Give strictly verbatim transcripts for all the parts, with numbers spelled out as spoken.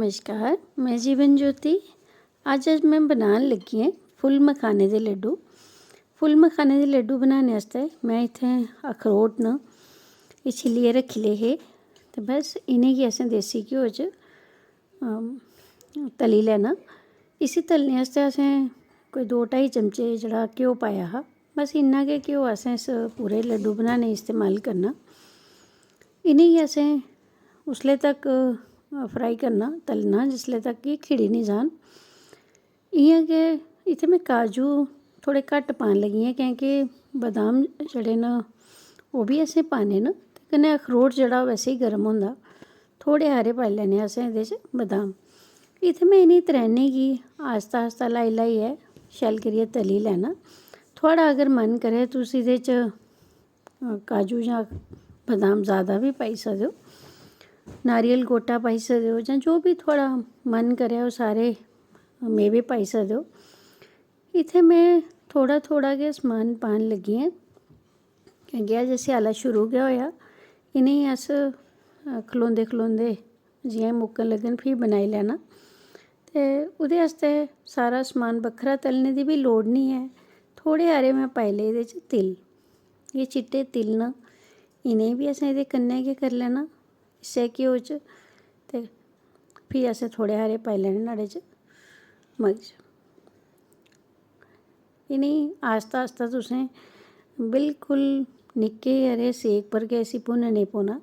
नमस्कार, में जीवन ज्योति। अज्ज, अज्ज में बनान लगी आं फुल्ल मखाने दे लड्डू। फुल्ल मखाने दे लड्डू बनाने आस्तै में इत्थै अखरोट न, एह् छिल्लियै रक्खी ले हे। ते बस इ'नेंगी असें देसी घ्यो च, अम, तली लैना। इसी तलने आस्तै असें कोई दो ढाई चमचे जेह्ड़ा घ्यो पाया हा। बस इन्ना गै घ्यो असें इस पूरे लड्डू बनाने गी इस्तेमाल करना। इ'नेंगी असें उसलै तक, अ, फ्राई करना, तलना, जिसलै तक कि खिड़ी निं जान। इ'यां गै इत्थै में काजू थोह्ड़े घट्ट पान लगी आं, कैंह् कि बदाम जेह्ड़े न, ओह् बी असें पाने न। ते कन्नै अखरोट जेह्ड़ा, ओह् वैसे गै गर्म होंदा। थोह्ड़े हारे पाई लैने असें एह्दे च बदाम। इत्थै में इ'नें त्रैनें गी आस्ता आस्ता ल्हाई ल्हाइयै शैल करियै तली लैना। थुआढ़ा अगर मन करै, तुस एह्दे च, अ, काजू जां बदाम जैदा बी पाई सकदे ओ, नारियल गोटा पाई सकदे ओ, जां जो बी थुआढ़ा मन करै, ओह् सारे मेवे पाई सकदे ओ। इत्थै में थोह्ड़ा थोह्ड़ा गै समान पान लगी आं, क्योंकि अज्ज स्याला शुरू गै होआ। इ'नेंगी अस, अ, खलोंदे खलोंदे जि'यां मुक्कन लगन, फ्ही बनाई लैना। ते ओह्दे आस्तै सारा समान बक्खरा तलने दी बी लोड़ निं ऐ। थोह्ड़े हारे में पाई ले एह्दे च तिल। एह् चिट्टे तिल न, इ'नेंगी बी असें एह्दे कन्नै गै करी लैना, इस्सै घ्यो च। ते फ्ही असें थोह्ड़े हारे पाई लैने न्हाड़े च मगज। इ'नेंगी आस्ता आस्ता तुसें बिल्कुल निक्के हारे सेक पर गै इसी भुन्नने पौना,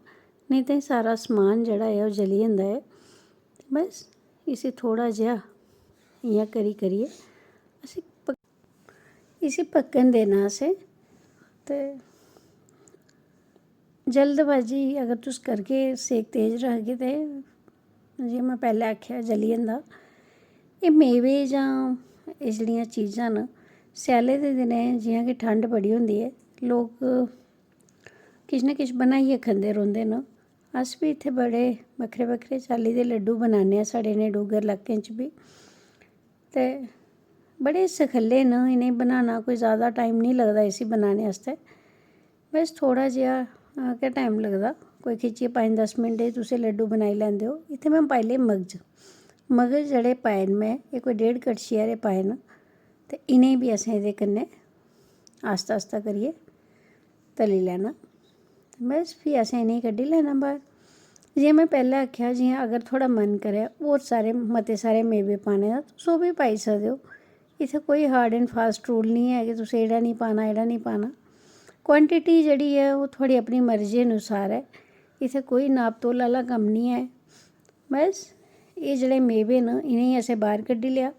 नेईं ते सारा समान जेह्ड़ा ऐ, ओह् जली जंदा ऐ। ते बस, इसी थोह्ड़ा जेहा इ'यां करी करियै असें पक-, इसी पक्कन देना असें। ते जल्दबाजी अगर तुस करगे, सेक तेज रखगे, ते जि'यां में पैह्लें आखेआ, जली जंदा। एह् मेवे जां एह् जेह्ड़ियां चीजां न, स्याले दे दिनें जि'यां कि ठंड बड़ी होंदी ऐ, लोक किश ना किश बनाइयै खंदे रौंह्दे न। अस बी इत्थै बड़े बक्खरे बक्खरे चाल्ली दे लड्डू बनान्ने आं, साढ़े इ'नें डुग्गर लाकें च बी। ते बड़े सखल्ले न, इ'नेंगी बनाना कोई जैदा टाइम निं लगदा इसी बनाने आस्तै। बस थोह्ड़ा जेहा, अ, गै टाइम लगदा, कोई खिच्चियै पंज दस मिंट च तुस एह् लड्डू बनाई लैंदे ओ। इत्थै में पाई ले मगज, मगज जेह्ड़े पाए न में, एह् कोई डेढ़ कड़छी हारे पाए न। ते इ'नेंगी बी असें एह्दे कन्नै आस्ता आस्ता करियै तली लैना। बस, फ्ही असें इ'नेंगी कड्ढी लैना बाह्र। जि'यां में पैह्लें आखेआ, जि'यां अगर थुआढ़ा मन करै होर सारे, मते सारे मेवे पाने दा, तुस ओह् बी पाई सकदे ओ। इत्थै कोई hard and fast rule निं ऐ कि तुसें एह्ड़ा निं पाना, एह्ड़ा निं पाना। क्वांटिटी जेह्ड़ी ऐ, ओह् थुआढ़ी अपनी मर्जी अनुसार ऐ। इत्थै कोई नाप तोल आह्ला कम्म निं ऐ। बस, एह् जेह्ड़े मेवे न, इ'नेंगी असें बाह्र कड्ढी लेआ।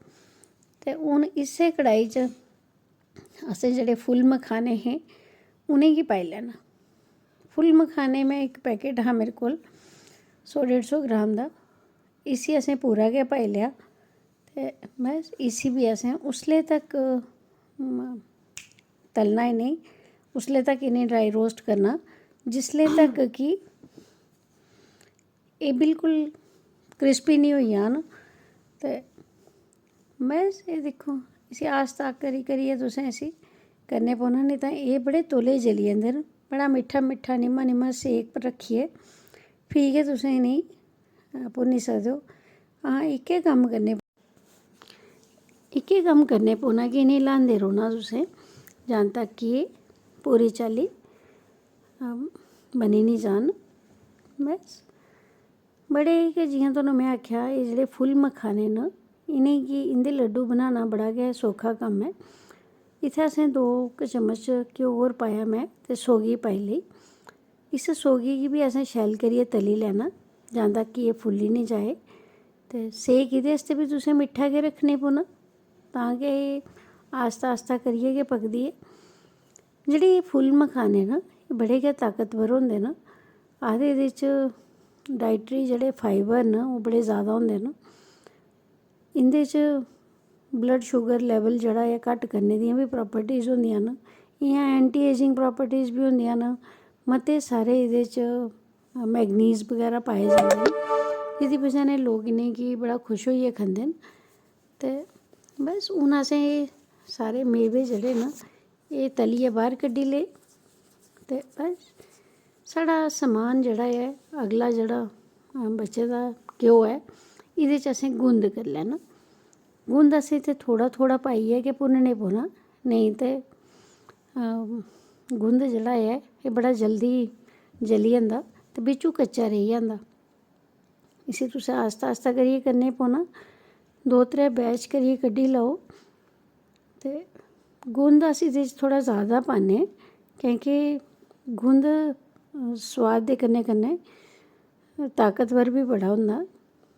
ते हून इस्सै कढ़ाई च असें जेह्ड़े फुल्ल मखाने हे, उ'नेंगी पाई लैना। फुल्ल मखाने में, इक पैकेट हा मेरे कोल, सौ डेढ़ सौ ग्राम दा, इसी असें पूरा गै पाई लेआ। ते बस, इसी बी असें उसले तक, म, तलना इ'नेंगी, उसले तक इ'नेंगी dry roast करना, जिसले तक कि एह् बिल्कुल crispy निं होई जान। ते बस, एह् दिक्खो, इसी आस्ता करी करियै तुसें इसी करने पौना, नेईं तां एह् बड़े तौले जली जंदे न। बड़ा मिट्ठा मिट्ठा, निम्मा निम्मा सेक पर रक्खियै फ्ही गै तुसें इ'नेंगी, अ, भुन्नी सकदे ओ। हां, इक्कै कम्म करने, इक्कै कम्म करने पौना कि इ'नेंगी ल्हांदे रौह्ना तुसें, जां तक कि एह् पूरी चाल्ली, अम, बनी निं जान। बस, बड़े गै, जि'यां तुहानू में आखेआ, एह् जेह्ड़े फुल्ल मखाने न, इ'नेंगी, इं'दे लड्डू बनाना बड़ा गै सौखा कम्म ऐ। इत्थै असें दो क चम्मच घ्यो होर पाया में ते सौगी पाई लेई। इस सौगी गी बी असें शैल करियै तली लैना, जां तक कि एह् फुल्ली निं जाए। ते सेक एह्दे आस्तै बी तुसें मिट्ठा गै रक्खने पौना, तां गै एह् आस्ता आस्ता करियै गै पकदी ऐ। जेह्ड़े एह् फुल्ल मखाने न, एह् बड़े गै ताकतवर होंदे न। आखदे एह्दे च dietary जेह्ड़े fibre न, ओह् बड़े जैदा होंदे न। इं'दे च blood sugar level जेह्ड़ा ऐ, घट्ट करने दियां बी properties होंदियां न। इ'यां anti aging properties बी होंदियां न। मते सारे एह्दे च मैगनीज बगैरा पाए जंदे न, जेह्दी बजह कन्नै लोक इ'नेंगी बड़ा खुश होइयै खंदे न। ते बस, हून असें एह् सारे मेवे जेह्ड़े न, एह् तलियै बाह्र कड्ढी ले। ते बस, साढ़ा समान जेह्ड़ा ऐ, अगला जेह्ड़ा, अ, बचे दा घ्यो ऐ, एह्दे च असें गुंद करी लैना। गुंद असें इत्थै थोह्ड़ा थोह्ड़ा पाइयै गै भुन्नने पौना, नेईं ते, अम, गुंद जेह्ड़ा ऐ, एह् बड़ा जल्दी जली जंदा ते बिच्चू कच्चा रेही जंदा। इसी तुसें आस्ता आस्ता करियै करने पौना। दो त्रै batch करियै कड्ढी लैओ। ते गुंद अस एह्दे च थोह्ड़ा जैदा पान्ने, कैंह् कि गुंद, अ, सोआद दे कन्नै कन्नै ताकतवर बी बड़ा होंदा।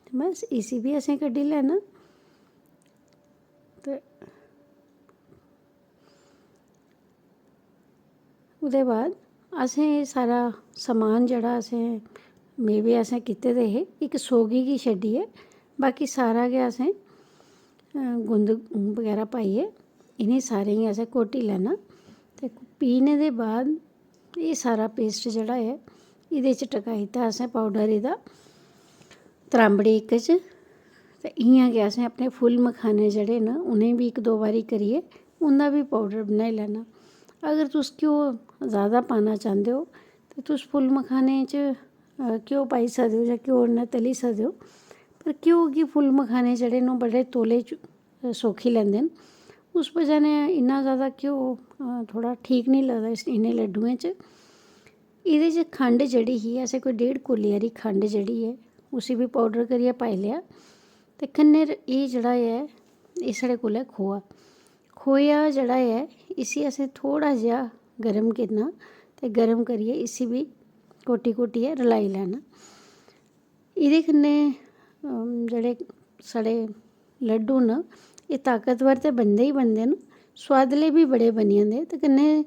ते बस इसी बी असें कड्ढी लैना। ते ओह्दे बाद असें एह् सारा समान जेह्ड़ा असें मेवे असें कीते दे हे, इक सौगी गी छड्डियै बाकी सारा गै असें, अ, गुंद बगैरा पाइयै इ'नें सारें गी असें घोटी लैना। ते पीह्ने दे बाद एह् सारा paste जेह्ड़ा ऐ, एह्दे च टकाई दित्ता असें powder एह्दा त्रांबड़ी इक च। ते इ'यां गै असें अपने फुल्ल मखाने जेह्ड़े न, उ'नें बी इक दो बारी करियै उं'दा बी powder बनाई लैना। अगर तुस घ्यो जैदा पाना चांह्दे ओ ते तुस फुल्ल मखाने च, अ, घ्यो पाई सकदे ओ जां घ्यो कन्नै तली सकदे ओ। पर घ्यो गी फुल्ल मखाने जेह्ड़े न, ओह् बड़े तौले च, अ, सोखी लैंदे न। उस बजह नै इन्ना जैदा घ्यो, अ, थोह्ड़ा ठीक निं लगदा इस, इ'नें लड्डुएं च। एह्दे च खंड जेह्ड़ी ही, असें कोई डेढ़ कोली हारी खंड जेह्ड़ी ऐ, उसी बी powder करियै पाई लेआ। ते कन्नै र-, एह् जेह्ड़ा ऐ, एह् साढ़े कोल ऐ खोआ। खोआ जेह्ड़ा ऐ, इसी असें थोह्ड़ा जेहा गर्म करना ते गर्म करियै इसी बी घोटी घोटियै रलाई लैना। एह्दे कन्नै, अम, जेह्ड़े साढ़े लड्डू न, एह् ताकतवर ते बनदे गै बनदे न, सोआदले बी बड़े बनी जंदे। ते कन्नै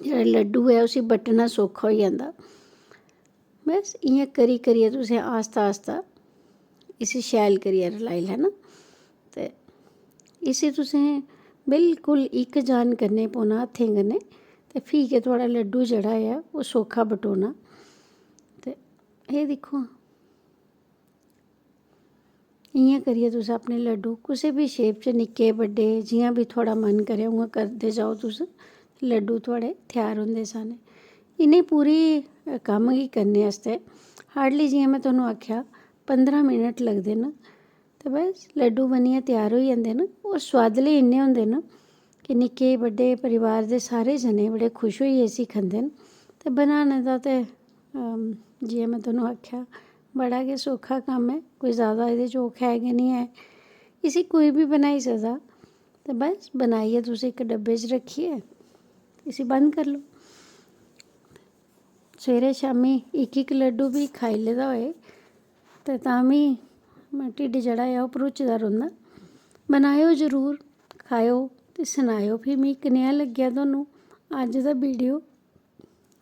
जेह्ड़ा लड्डू ऐ, उसी बट्टना सौखा होई जंदा। बस इ'यां करी करियै तुसें आस्ता आस्ता इसी शैल करियै रलाई लैना। ते इसी तुसें बिल्कुल इक जान करने पौना हत्थें कन्नै, ते फ्ही गै थुआढ़ा लड्डू जेह्ड़ा ऐ, ओह् सौखा बटोना। ते एह् दिक्खो, इ'यां करियै तुस अपने लड्डू कुसै बी shape च, निक्के बड्डे, जि'यां बी थुआढ़ा मन करै, उ'आं करदे जाओ तुस। लड्डू थुआढ़े त्यार होंदे जाने। इ'नें पूरी, अ, कम्म गी करने आस्तै hardly, जि'यां में तुहानू आखेआ, पंदरां मिनट लगदे न। ते बस लड्डू बनियै त्यार होई जंदे न। होर सोआदले इन्ने होंदे न कि निक्के बड्डे परिवार दे सारे जने बड़े खुश होइयै इसी खंदे न। ते बनाने दा ते, अम, जि'यां में तुहानू आखेआ, बड़ा गै सौखा कम्म ऐ, कोई जैदा एह्दे च औखा ऐ गै निं ऐ। इसी कोई बी बनाई सकदा। ते बस बनाइयै तुस इक डब्बे च रक्खियै इसी बंद करी लैओ। सवेरै शामीं इक इक लड्डू बी खाई लेदा होए ते तां बी ढिड्ड जेह्ड़ा ऐ, ओह् भरोचे दा रौंह्दा। बनाएओ जरूर, खाएओ ते सनाएओ फ्ही मिगी कनेहा लग्गेआ तुहानू अज्ज दा video।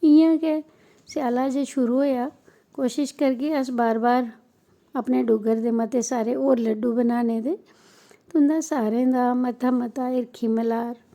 इ'यां गै स्याला जे शुरू होएआ, कोशश करगे अस बार बार अपने डुग्गर दे मते सारे होर लड्डू बनाने दे। तुं'दा सारें दा मता मता हिरखी मल्हार।